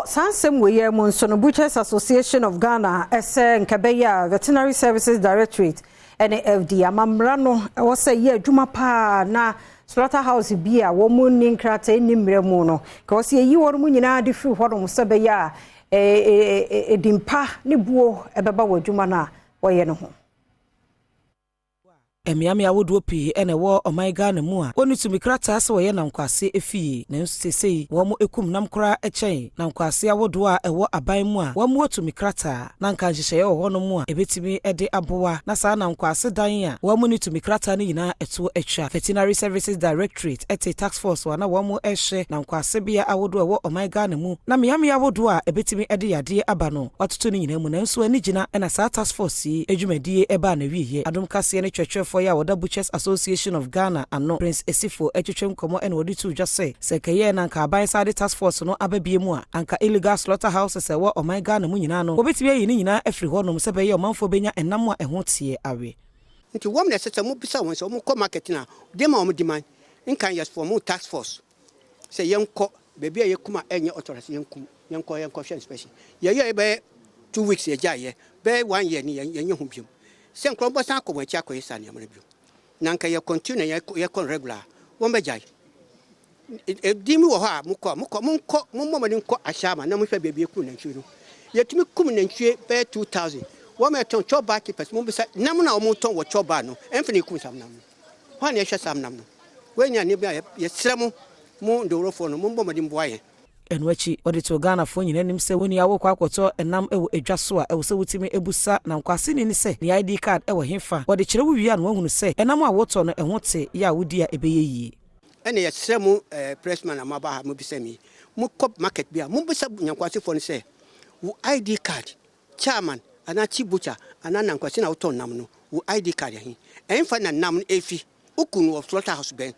Wɔ saa nsɛm wei yi mu nso no, Butchers Association of Ghana ɛsɛ nkɛbɛyɛ a Veterinary Services Directorate ɛne FDA amammara no ɛwɔ sɛ yɛ adwuma paa na slaughterhouse bi a wɔn mu nni nkrataa nni mmerɛ mu no ka wɔ sɛ yɛyi wɔn mu nyinaa de firi hɔnom sɛ bɛyɛ a ɛdi mpa ne buo ɛbɛba wɔ adwuma no a wɔyɛ no ho. Mmeammea ahodoɔ pii ɛna ɛwɔ ɔman Ghana mu a wɔne tumi krataa sɛ wɔyɛ nankwase efie, nanso seesei wɔn ekum nam koraa kyɛn nankwase ahodoɔ a ɛwɔ aban mu a wɔn wɔ tumi krataa. Na nka nhyehyɛeɛ wɔ hɔnom a ebetumi de aboa na saa nankwase dan a wɔn ne tumi krataa no nyinaa ɛto atwa. Veterinary Services Directorate ɛte task force a na wɔn ɛhyɛ nankwase bea ahodoɔ a ɛwɔ ɔman Ghana mu na mmeammea ahodoɔ a ebetumi de yadeɛ aba no watoto no nyinaa mu, nanso ani gyina ɛna saa task force yi adwumadie ɛbaa na wieɛ. Adom Kaseɛ ne kyerɛkyerɛfoɔ yi a wɔda Butchers Association of Ghana ano, Prince Esifo, atwitwe nkɔmmɔ ɛna wɔde to dwa sɛ kɛyɛ na anka aban saa de task force no aba bie mu a, anka illegal slaughter houses ɛwɔ ɔman Ghana mu nyinaa no, wɔbɛtumi ayi ne nyinaa afiri hɔnom sɛ bɛyɛ ɔmanfoɔ bɛnya ɛnam a ɛho teɛ awe. Nti wɔn na ɛsɛ sɛ mobisa wɔn sɛ wɔkɔ market na deɛ ma wɔn demand nkan yɛ for mo task force sɛ yɛnkɔ baabi a yɛkum a ɛnyɛ authorized, yɛnkum, yɛnkɔ hwɛ inspection. Yɛyɛ bɛyɛ 2 weeks, yɛgya yɛ bɛyɛ one year ni yɛnyɛ ho biom sɛ nkurɔfoɔ bɛsan akɔ wɔn akyi akɔyɛ saa nneɛma no biom. Na nka yɛ continue na yɛkɔ regular, wɔn bɛgyae. Ɛdi mi wɔ hɔ a mokɔ monkɔ, mommɔ mmɔden nkɔ Ahyɛ na mohwɛ baabi ekum nantwie no. Yɛtumi kum nantwie bɛyɛ 2,000. Wɔn a yɛtɔn chop bar keepers, mo bisa nam na wɔn tɔn wɔ chop bar no, ɛnfɛ na ekum sam nam no hɔn na yɛhwɛ sam nam no. Wɔn nya nneɛma a yɛsrɛ mo ndoworofoɔ no, mommɔ mmɔden boa yɛn. Ɛno akyi, wɔde to Ghanafoɔ nyinaa anim sɛ wɔni awokɔ akɔtɔ ɛnam wɔ edwa so a, ɛwɔ sɛ wotumi ebusa na nkwaseni ne sɛ ne ID card ɛwɔ hefa. Wɔde kyerɛ wo wie a, na wɔahunu sɛ ɛnam a wotɔ no ɛho te yɛ a wodi a ɛbɛyɛ yie. Ɛna yɛsrɛ mo pressman a moaba ha, mobisa mi, mokɔ market bi a, mobisa nyankwasefoɔ no sɛ wo ID card, chairman anaa chief butcher anaa nankwase na wotɔ nam no, wo ID card ɛhe, ɛmfa na nam no ɛfi woku no wɔ slaughter house bɛn.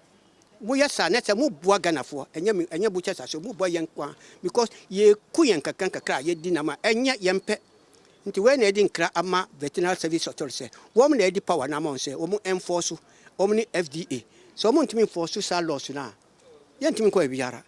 Moyɛ saa na sɛ moboa Ghanafoɔ, ɛnyɛ me, ɛnyɛ butchers ase, moboa yɛn kwa because yɛku yɛn kakra nkakra a yɛdi nam a ɛnyɛ yɛn pɛ. Nti wei na yɛde nkra ama Veterinary Service Authority sɛ wɔn na yɛde power na ama wɔn sɛ wɔn enforce, wɔn ne FDA. Sɛ wɔn ntumi enforce saa laws no a, yɛntumi nkɔ baabiara.